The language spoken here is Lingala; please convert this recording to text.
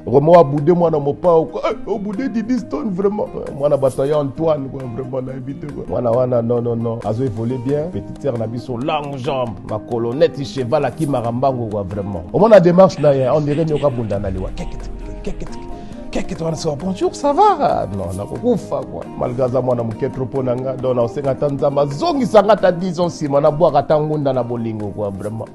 Vraiment abude mwana mopao quoi. Eh, obude Didi Stone vraiment. Mwana bataillon Antoine quoi, vraiment nayebi te quoi. Mwana wana non non non, azo évoluer bien. Petite sœur na biso longue jambe, makolo neti cheval akimaka mbangu quoi vraiment. Omona démarche na ye, on dirait nyoka bunda na liwa. Kekete kekete kekete wana soka bonjour ça va? Non, nakokufa quoi. Malgré aza mwana moke trop mpo na nga, donc naosenga ata Nzambe azongisa nga ata 10 ans nsima nabwaka ata ngunda na bolingo quoi vraiment.